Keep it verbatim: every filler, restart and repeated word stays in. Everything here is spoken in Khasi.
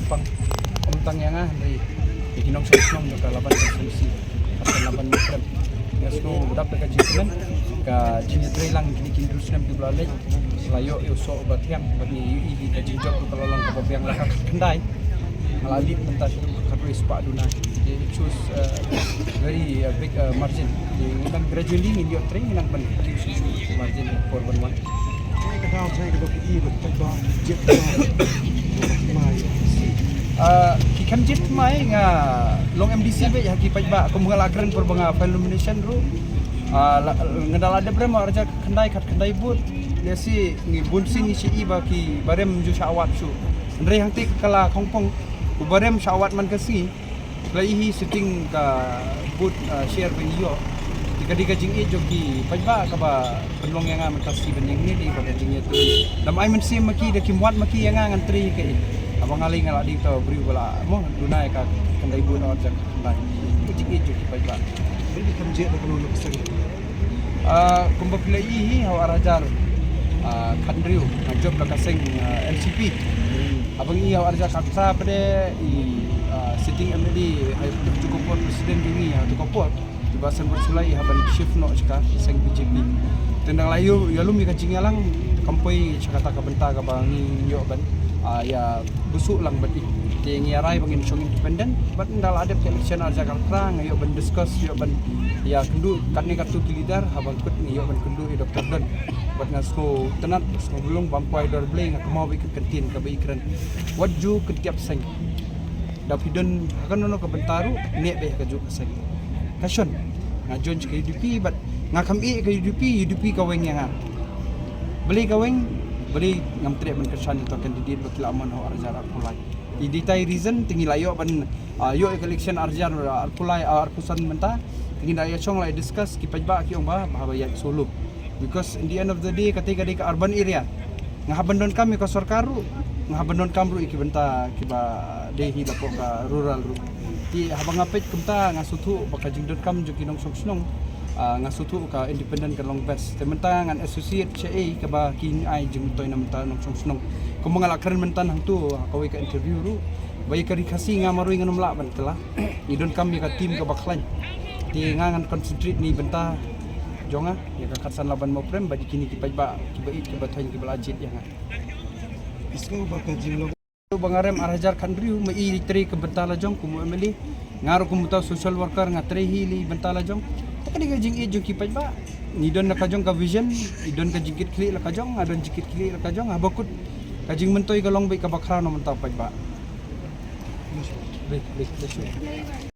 Pang, ym tang ïa nga hynrei ïa ki nongshong shnong jong ka Laban constituency, ka Laban Mawprem. Nga sngew ba dap da ka jingkmen, ka jingïatreilang kine ki hynriew snem kiba la leit, la ïoh ïa u soh uba thiang bad ngi ïohi ka jingjop ruh ka la long kaba biang la ka khyndai. Nga la leit mynta sha ka khatroi spah duna. It shows, uh, very, uh, big, uh, margin. Ngi nang gradually ngin ïoh trei, ngi nang ban reduce margin por ban wan. Ka daw jai kaba phi i ba tang ba jet ba mai. Ah, ki kham jet mai nga long M D C beit ha ki paidbah, kum nga la kren por ba nga file nomination ruh. Ah, la, nga da la dep rem arja khyndai, khat khyndai vote. Lehse ngi bun sien ngi shu i ba ki barem ju shah wad shuh. Hynrei hangtei ka la khongpong u barem shah wad man ka sngi. Phi la i hi sitting ka booth, ah, share ba ngi ïoh. Te ka dei ka jingïeit jong ki paidbah kaba pynlong ïa nga mynta shi ban ïeng ne dei ba ka jingïeit. Lada ai mynsiem ma ki, da kim wad ma ki ïa nga, ngan trei ïa ka. Haba nga lei nga la dei uta u briew ba la mo duna ïa ka khyndai booth arja khyndai. Ka jingïeit jong ki paidbah. Maybe kam jied da ka long na ka seng. Ah, kumba phi la i hi ha u ar hajar, ah, khathynriew nga jop da ka seng, ah, N C P. Haba ngi i ha u ar hajar khatphra pat de i, ah, sitting M L A ha u Tupchu ka por, president jong ngi ha utu ka por, i Bah Saienbor Shullai, i hap ban shift noh sha ka seng B J P. Te ynda nga la ïoh ïalum ïa ka jingïalang, kam poi sha kata ka bynta kaba ngi ïoh ban, ah, ïa bsuh lang bad i. Te ngi ïa rai ba ngin shong independent bad ynda la dep ka election ar hajar khatphra nga ïoh ban discuss, ïoh ban ïa kynduh katne katto ki leader, haba kut ngi ïoh ban kynduh ïa Doctor Don. Bad nga sngewtynnat, sngewbulung, bam kwai dor Blei, nga kynmaw bad ka kyntien kaba i kren. Wat ju kyntiap seng. Da phi don ha kano kano ka bynta ruh, neh beit ha kajuh ka seng. Ka shon, nga join ka U D P bad nga kham ïeh ka U D P, U D P ka weng ïa nga. Balei ka weng? Balei ngam treh ban kyrshan ïa uto u candidate ba ki la mon ha u ar hajar arphew lai. Te dei ta i reason te ngi la ïoh ban, ah, ïoh ïa ka election ar hajar arphew lai, ah, arphew san mynta. Te ngi da ïa shong la ïa discuss, ki paidbah ki ong ba haba ïaid solo. Because in the end of the day, kata ka dei ka urban area. Nga hap ban donkam ïa ka sorkar ruh, nga hap ban donkam ruh ïa ki bynta kiba dei hi hapoh ka rural ruh. Te haba nga peit kumta nga sngewthuh ba ka jingdonkam jong ki nongshong shnong, ah, nga sngewthuh ka independent ka long best. Te mynta ngan associate shaei kaba kin ai jingmyntoi na bynta nongshong shnong. Kumba nga la kren mynta hangto ha kawei ka interview ruh, ba ïa ka Ri Khasi nga marwei ngan ym lah ban kylla. Ngi donkam ïa ka team kaba khlaiñ. Te nga ngan concentrate na bynta jong nga, ïa ka Khatsan Laban Mawprem bad ïa kine ki paidbah kiba ïeit kiba thoiñ kiba la jied ïa nga. Sngewbha ka jinglong. Ba nga rem ar hajar khathynriew, ma i trei ka bynta la jong kum u M L A. Nga ruh kum uta u social worker nga trei hi la i bynta la jong. Ka dei ka jingïeit jong ki paidbah. Ngi don la ka jong ka vision, i don ka jingkitkhlieh la ka jong, nga don jingkitkhlieh la ka jong, haba kut ka jingmyntoi ka long beit kaba khraw na bynta u paidbah. Beit, beit, beit.